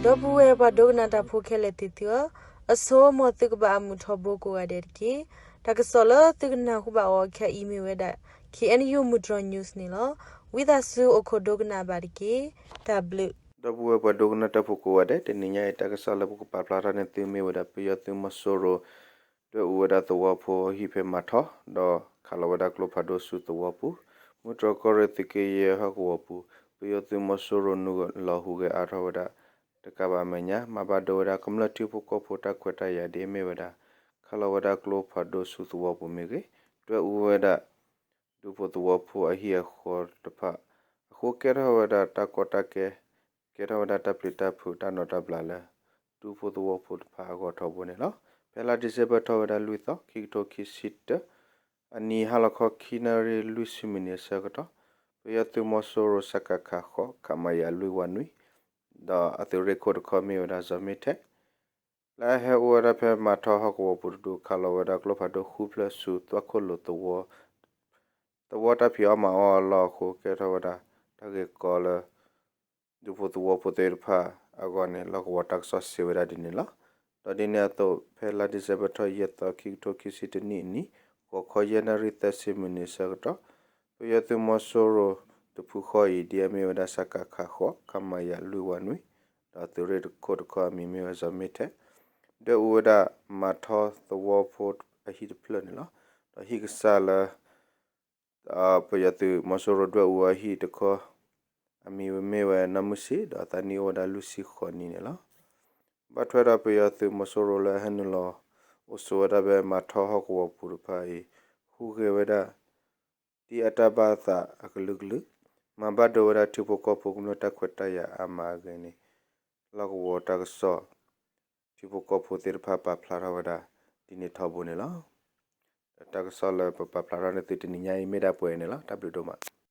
ဒီပုၢ်ဝဲၢ်ပှၤဒိကနၣ်တၢ်ဖိခဲလၢာ်သ့ၣ်သုဧၢ, အဆိ မ်သုကဘၣ်အမုာ်ထီဘိကိးဂၤဒဲးတက့ၢ်. တၢ်ကစီၣ်လၢသုကနၢ်ဟူဘၣ်အီၤခဲအံၤမ့ၢ်ဝဲဒၣ် K N U မုၢ်တြီၤ news န့ၣ်လီၤ. ဝံသးစူၤအိၣ်ခိးဒိကနၣ်ဘၣ်တက့ၢ်. တၢ်ဘျုး ဒီပုၢ်ဝဲၢ်ပှၤဒိကနၣ်တၢ်ဖိကိးဂၤဒဲး, တနံၤညါအံၤ တၢ်ကစီၣ်လၢပကပာ်ဖျါထီၣ်န့ၢ်သုမ့ၢ်ဝဲဒၣ် ပယီၤသုးမီၤစိရိၤ ဒွဲၣ်အူဝဲဒၣ်သဝီဖိအဟံၣ်ဖဲမၤထီ, ဒီးခးလီၤဝဲဒၣ်ကျိဖးဒိၣ်ဆူသဝီပူၤ, မုၢ်တြီၤကီၢ်ရ့ၣ်သုးက့ယဲၢ်ဟီၣ်ကဝီၤပူၤ, ပယီၤသုးမီၤစိရိၤနုာ်လီၤဟူးဂဲၤအါထီၣ်ဝဲဒၣ် တကးဘၣ်အမဲာ်ညါ မၤဘၣ်ဒိဝဲဒၣ်ကမျၢၢ်ထံဖိကီၢ်ဖိတၢ်ခွဲးတၢ်ယာ်ဒ်အမ့ၢ်ဝဲဒၣ် ခးလီၤဝဲဒၣ်ကျိဖးဒိၣ်ဆူသဝီပူၤမ့ၢ်ဂ့ၤ, ဒွဲၣ်အူဝဲဒၣ် ဒူဖိသဝီဖိအဟံၣ်အဃီတဖၣ်, အဃိကဲထီၣ်ဝဲဒၣ်တၢ်ကီတၢ်ခဲ, ကဲထီၣ်ဝဲဒၣ်တၢ်ပျံၤတၢ်ဖုးတၢ်နိးတၢ်ဘျးလၢ ဒူဖိသဝီဖိတဖၣ်အဂီၢ်ထီဘိန့ၣ်လီၤ. ဖဲလါ December ထီၣ်ဝဲဒၣ်လွံၢ်သီ ခံကထိခံဆံတၢ အနံၤဟါလီၤခီခံနၣ်ရံၣ်လွံၢ်ဆံမံးနံးအဆၢကတီၢ်, ပယီၤသုးမီၤစိရိၤ စကခ ဃိး ခမရ လွံၢ်ဝးနွံ ဒီးအသုးရ့ၣ်ခိၣ်တခီမ့ၢ်ဝဲဒၣ် စီၤမ့ထဲး လၢအဟဲအိၣ်ဝဲဒၣ်ဖဲမၤထီဟီၣ်ကဝီၤပူၤတဒူ ခးလီၤဝဲဒၣ်ကျိဖးဒိၣ်ဃုဖျၢၣ်ဆူသွၣ်ခိၣ်လိၤသဝီ, သဝီတၢ်ဖံးအီၣ်မၤအီၣ်အလီၢ်အဃိ ကဲထီၣ်ဝဲဒၣ် တၢ်ဂ့ၢ်ကီလၢ ဒူဖိသဝီဖိသ့ၣ်တဖၣ်အဂီၢ်န့ၣ် လီၢ်ကဝီၤတၢ်ကစီၣ်စံးဝဲဒၣ်ဒ်န့ၣ်လီၤ. ဒီးဒ်န့ၣ်အသိး ဖဲလါ December ထီၣ်ယဲၢ်သီ ခံကထိခံဆံတနံၣ်အနံၤ ဂီၤခီယဲၢ်နၣ်ရံၣ်သၢဆံမံးနံးအဆၢကတီၢ်, ပယီၤသုးမီၤစိရိၤတဖုဃီအံၤ ဒ်အမ့ၢ်ဝဲဒၣ် စကခ ဃိး ခမရ လွံၢ်ဝးနွံ ဒီးသုးရ့ၣ်ခိၣ်တခီအမံၤမ့ၢ်ဝဲ စီၤမ့ထဲး ဒွဲၣ်အူဝဲဒၣ်မၤထီသဝီဖိအဟံၣ်တဖျၢၣ်န့ၣ်လီၤ. ဒီးဟံၣ်ကစၢ်လၢ ပယီၤသုးမီၤစိရိၤဒွဲၣ်အူအဟံၣ်တခီ အမံၤမ့ၢ်ဝဲနီၢ်မုၢ်ဆံး ဒီးအသးနံၣ်အိၣ်ဝဲဒၣ်လွံၢ်ဆံဃိးနံၣ်န့ၣ်လီၤ. ဘၣ်ထွဲဒီးပယီၤသုးမီၤစိရိၤလၢအဟဲနုာ်လီၤအိၣ်ဆိးဝဲဒၣ်ဖဲမၤထီဟီၣ်ကဝီၤပူၤတဖၣ်အံၤ ဟူးဂဲၤဝဲဒၣ် ဒ်အတၢ်ဘၣ်သးအကလုာ်ကလုာ်, မၤဘၣ်ဒိဝဲဒၣ်ထံဖိကီၢ်ဖိကမျၢၢ်တၢ်ခွဲးတၢ်ယာ်အါမးအဂ့ၢ်န့ၣ် လီၢ်ကဝီၤတၢ်ကစီၣ် ထံဖိကီၢ်ဖိသ့ၣ်တဖၣ်ပာ်ဖျါထီၣ်ဝဲဒၣ် ဒ်န့ၣ်ထီဘိန့ၣ်လီၤ. တၢ်ကစီၣ်လၢပပာ်ဖျါထီၣ်န့ၢ်သုတနံၤညါအံၤမ့ၢ်ဒၣ်ပှဲၤန့ၣ်လီၤ. တၢ်ဘျုးဒိၣ်မး.